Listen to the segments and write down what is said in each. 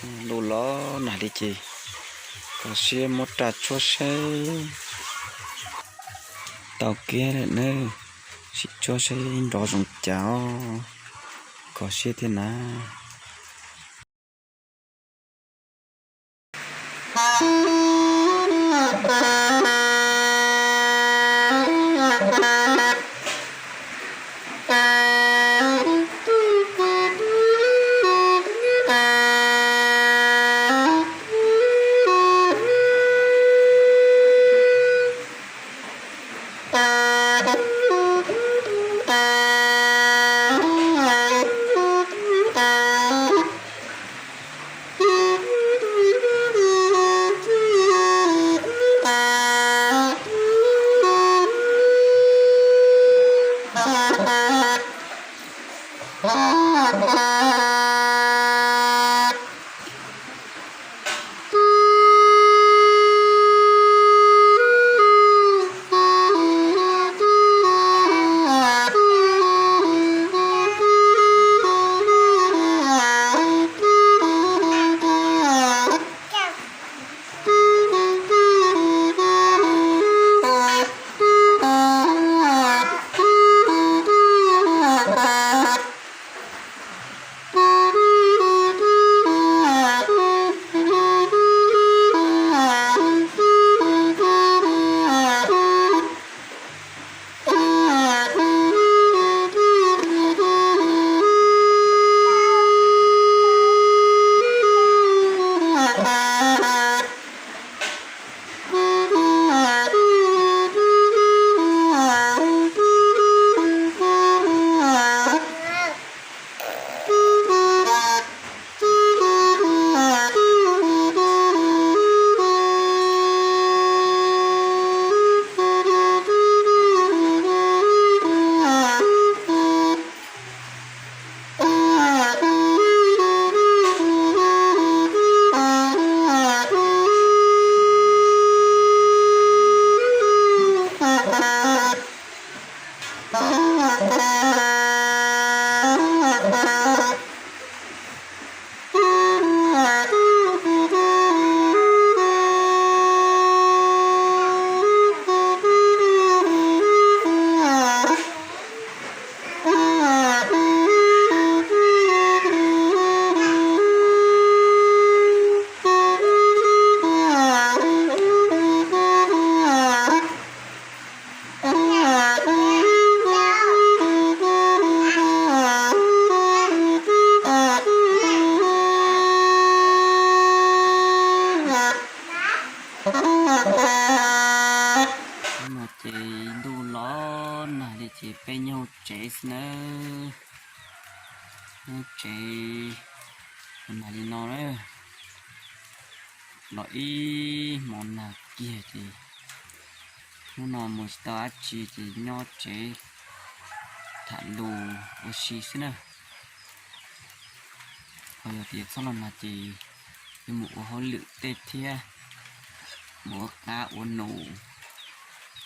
Ntuj los nag li ces kho siab muab raj tshuab saib. Tau kiag lawm nawb, sim tshuab saib nrov zoo cas os. Kho siab thiab na. Hnub no ces ntuj los nag li ces peb nyob hauv tsev xwb nawb. Nyob tsev nag li no na, los ib hmo nag kiag ces hnub no mus tsis tau dab tsi ces nyob tsev tham lus ua si xwb na. Ho yog tias txhob los nag ces yuav mus ua hauj lwm tej thiab, mus ua qab ua num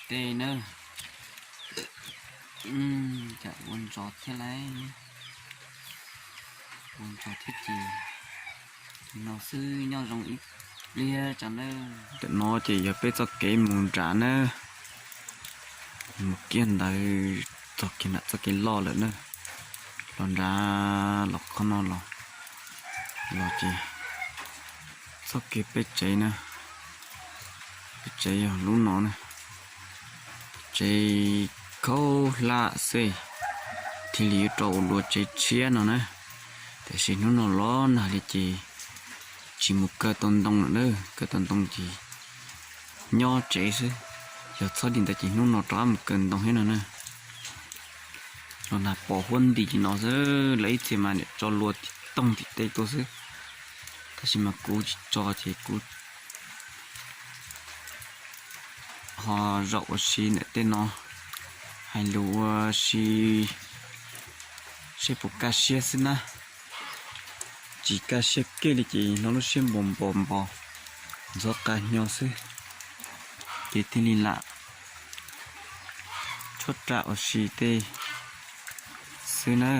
tej na. Cas ua ntsos thiab lauj, ua ntsos thiab ces no xwb, nyob zoo ib pliag tso na. Ntawm no ces yog peb txoj kev mus nram na, mus kiag ntawd txog kiag nram txoj kev loj lawm na. Los nram los qhov no los, los ces txoj kev peb tsev na, peb tsev yog lub no na. Tsev khaub hlab xwb, thiaj li yuav rau ua luag tsev tshiab no na. Tiam sis hnub no los nag li ces tsis mus kaw tau ntoo lawm na, kaw tau ntoo ces nyob tsev xwb. Yog txhob li ntawd ces hnub no rov qab mus kaw ntoo thiab no na. Los nag pos huab nti li no xwb, lawv ib txhia mas niam tso luag tim toog tim teb tuaj xwb. Tab sis mas kuv tsis tso ces kuv ho zaum ua si ntawm tej no, hais lus ua si seb puas kaj siab xwb na. Tsis kaj siab kiag li ces hnov lub siab npos npos npos ntxhov qab hnyo xwb, ces thiaj li lam tshuab raj ua si tej xwb na.